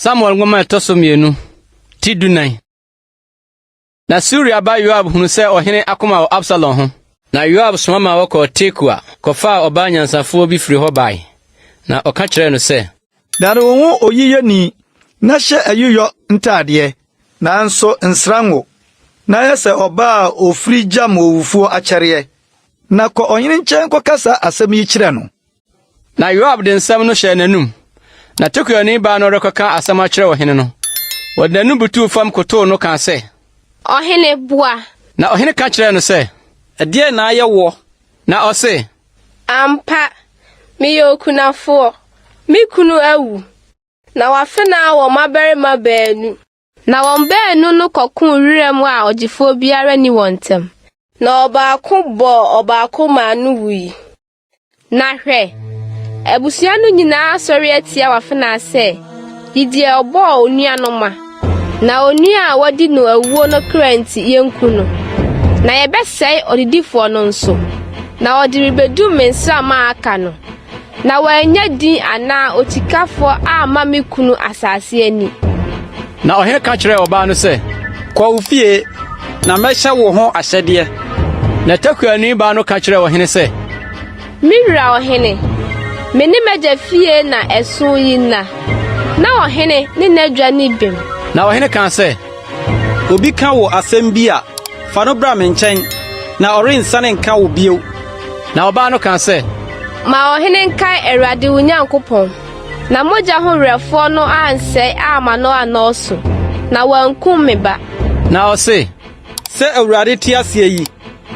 Samuel nwoma a ɛtɔ so mmienu, ti 14. Na Seruia ba Yoab hunu sɛ ɔhene akoma wɔ Absalom ho. Na Yoab soma ma wɔkɔɔ Tekoa kɔfaa ɔbaa nyansafoɔ bi firi hɔ bae, na ɔka kyerɛɛ no sɛ. Dane wo ho oyiyɛni na hyɛ ayiyɔ ntadeɛ, nanso nsra ngo, na yɛ sɛ ɔbaa a ofiri gyam owufoɔ akyɛreɛ, na kɔ ɔhene nkyɛn kɔka saa asɛm yi kyerɛ no. Na Yoab de nsɛm no hyɛɛ n'anom. Na Tekoani baa no rekɔka asɛm akyerɛ ɔhene no, ɔde n'anim butuw fam kotow no kaa sɛ. Ɔhene, bua! Na ɔhene ka kyerɛɛ no sɛ. Ɛdeɛn na ayɛ woɔ? Na ɔse. Ampa, meyɛ okunafoɔ, me kunu awu, na w'afenaa wɔ mmabarima baanu. Na wɔn baanu no kɔkoo wiram a ɔgyefoɔ biara nni wɔn ntam. Na ɔbaako bɔɔ ɔbaako maa no wui. Na hwɛ, abusua no nyinaa asɔre atia w'afenaa sɛ, 'Yi deɛ ɔbɔɔ onua no ma, na onua a wadi no awuo no kra nti yɛnku no, na yɛbɛsɛe ɔdedifoɔ no nso. Na ɔde rebɛdum me nsram a aka no. Na wannya din anaa okyikafoɔ amma me kunu asase ani. Na ɔhene ka kyerɛɛ ɔbaa no sɛ, Kɔ wo fie, na mɛhyɛ wo ho ahyɛdeɛ. Na Tekoani baa no ka kyerɛɛ ɔhene sɛ, Me wura ɔhene, me ne m'agya fie na ɛso yi nna, na ɔhene ne n'adwa nni bem. Na ɔhene kaa sɛ, Obi ka wo asɛm bi a, fa no bra me nkyɛn, na ɔrensane nka wo bio. Na ɔbaa no kaa sɛ, Ma ɔhene nkae Awurade wo Nyankopɔn, na mogya ho werɛfoɔ no ansɛe amma no annɔɔso, na wankum me ba. Na ɔse, Sɛ Awurade te aseɛ yi,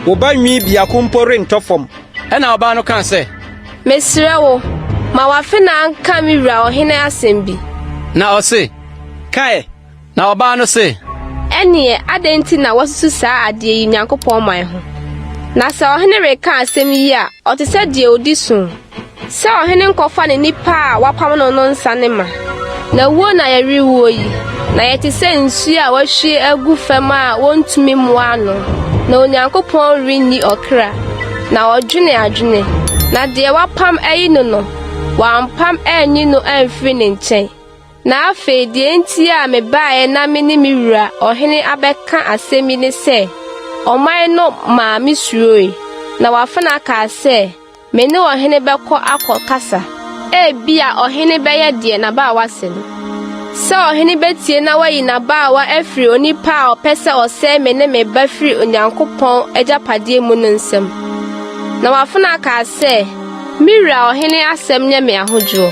wo ba nwi biako mpo rentɔ fam. Ɛnna ɔbaa no kaa sɛ, Mesrɛ wo, ma w'afenaa nka me wura ɔhene asɛm bi. Na ɔse, Ka ɛ! Na ɔbaa no se. Ɛnneɛ adɛn nti na woasusu saa adeɛ yi Nyankopɔn man ho? Na sɛ ɔhene reka asɛm yi a, ɔte sɛ deɛ ɔdi sõ, sɛ ɔhene nkɔfa ne nipa a wapam no no nsane mma. Na wuo na yɛrewuo yi, na yɛte sɛ nsuo a wɔahwie agu fam a wɔntumi mmoa ano, na Onyankopɔn renyi ɔkra, na ɔdwene adwene, na deɛ wapam ayi no no, wampam anyi no amfiri ne nkyɛn. Na afei deɛ enti a mebaeɛ na me ne me wura ɔhene abɛka asɛm yi ne sɛ, ɔman no maa mesuroe, na w'afenaa kaa sɛ, 'Me ne ɔhene bɛkɔ akɔkasa. Ebia ɔhene bɛyɛ deɛ n'abaawa se no. Sɛ ɔhene bɛtie na wayi n'abaawa afiri onipa a ɔpɛ sɛ ɔsɛe me ne me ba firi Onyankopɔn agyapadeɛ mu no nsam. Na w'afenaa kaa sɛ, 'Me wura ɔhene asɛm nyɛ me ahodwoɔ.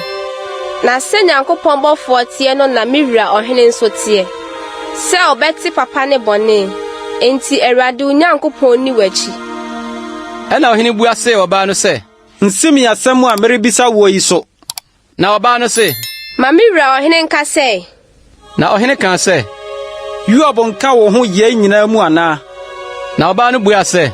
Na sɛ Nyankopɔn bɔfoɔ teɛ no na me wura ɔhene nso teɛ, sɛ ɔbɛte papa ne bɔne, enti Awurade wo Nyankopɔn nni w'akyi. Ɛnna ɔhene bua see ɔbaa no sɛ. Nsi me asɛm a merebisa woɔ yi so. Na ɔbaa no se. Ma me wura ɔhene nka sɛ. Na ɔhene kaa sɛ, Yoab nka wo ho yei nyinaa mu anaa? Na ɔbaa no buaa sɛ,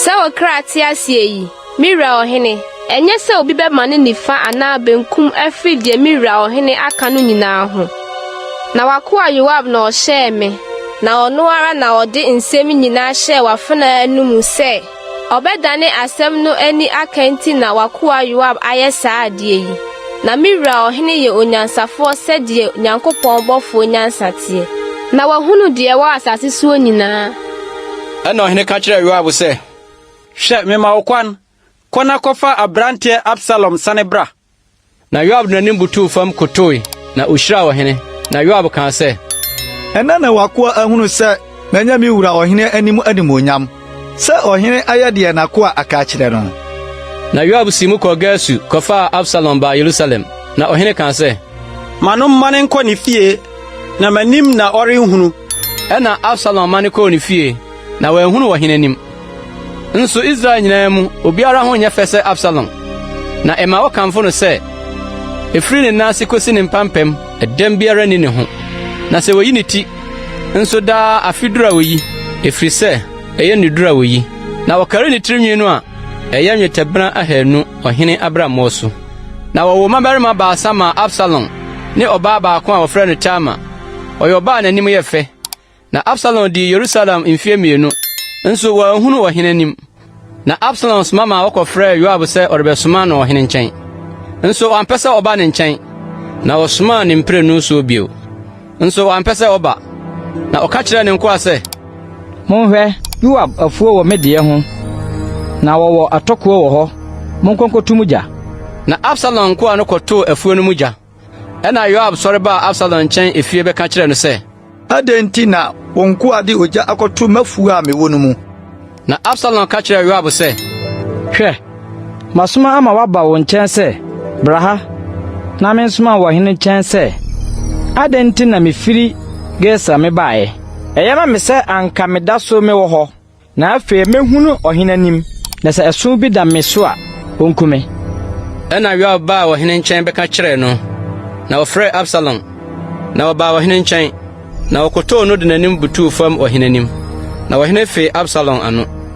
Sɛ wo kra te aseɛ yi, me wura ɔhene, ɛnyɛ sɛ obi bɛmane nifa anaa benkum afiri deɛ me wura ɔhene aka no nyinaa ho. Na w'akoa Yoab na ɔhyɛɛ me, na ɔno ara na ɔde nsɛm yi nyinaa hyɛɛ w'afenaa anomu sɛ, Ɔbɛdane asɛm no ani aka nti na w'akoa Yoab ayɛ saa adeɛ yi. Na me wura ɔhene yɛ onyansafoɔ sɛdeɛ Nyankopɔn bɔfoɔ nyansa teɛ, na wahunu deɛ ɛwɔ asase soɔ nyinaa. Ɛnna ɔhene ka kyerɛɛ Yoab sɛ. Hwɛ, mema wo kwan, kɔ na kɔfa aberanteɛ Absalom sane bra. Na Yoab de n'anim butuw fam kotoe, na ohyiraa ɔhene. Na Yoab kaa sɛ. Ɛnnɛ na w'akoa ahunu sɛ manya me wura ɔhene anim animuonyam, sɛ ɔhene ayɛ deɛ n'akoa aka akyerɛ no. Na Yoab sii mu kɔɔ Gesur kɔfaa Absalom baa Yerusalem. Na ɔhene kaa sɛ. Ma no mmane nkɔ ne fie, na m'anim na ɔrenhunu. Ɛnna Absalom mane kɔɔ ne fie, na wanhunu ɔhene anim. Nso Israel nyinaa mu, obiara ho nyɛ fɛ sɛ Absalom, na ɛma wɔkamfo no sɛ, efiri ne nan ase kosi ne mpampam, ɛdɛm biara nni ne ho. Na sɛ woyi ne ti nso daa afe duru a woyi, efiri sɛ ɛyɛ nneduru a woyi. Na wɔkari ne tirinwi no a, ɛyɛ nnwetɛbena ahannu ɔhene abrammoɔ so. Na wɔwoo mmabarima baasa maa Absalom ne ɔbaa baako a wɔfrɛ no Tamar. Ɔyɛ ɔbaa a n'anim yɛ fɛ. Na Absalom dii Yerusalem mfeɛ mmienu, nso wanhunu ɔhene anim. Na Absalom soma maa wɔkɔfrɛɛ Yoab sɛ ɔrebɛsoma no ɔhene nkyɛn. Nso wampɛ sɛ ɔba ne nkyɛn. Na ɔsomaa ne mprenu soɔ bio. Nso wampɛ sɛ ɔba. Na ɔka kyerɛɛ ne nkoa sɛ, Monhwɛ, Yoab afuo wɔ me deɛ ho, na wɔwɔ atɔkoɔ wɔ hɔ. Monkɔ nkɔto mu gya. Na Absalom nkoa no kɔtoo afuo no mu gya. Ɛnna Yoab sɔre baa Absalom nkyɛn efie bɛka kyerɛɛ no sɛ, Adɛn nti na wo nkoa de ogya akɔto m'afuw a mewɔ no mu? Na Absalom ka kyerɛɛ Yoab sɛ, Hwɛ, masoma ama wɔaba wo nkyɛn sɛ, 'Bra ha, na mensoma wo ɔhene nkyɛn sɛ, Adɛn nti na mifiri Gesur mebae? Ɛyɛ ma me sɛ anka meda so mewɔ hɔ. Na afei mɛhunu ɔhene anim, na sɛ ɛso bi da me so a, ɔnku me. Ɛnna Yoab baa ɔhene nkyɛn bɛka kyerɛɛ no. Na ɔfrɛɛ Absalom, na ɔbaa ɔhene nkyɛn, na ɔkotow no de n'anim butuw fam ɔhene anim. Na ɔhene fee Absalom ano.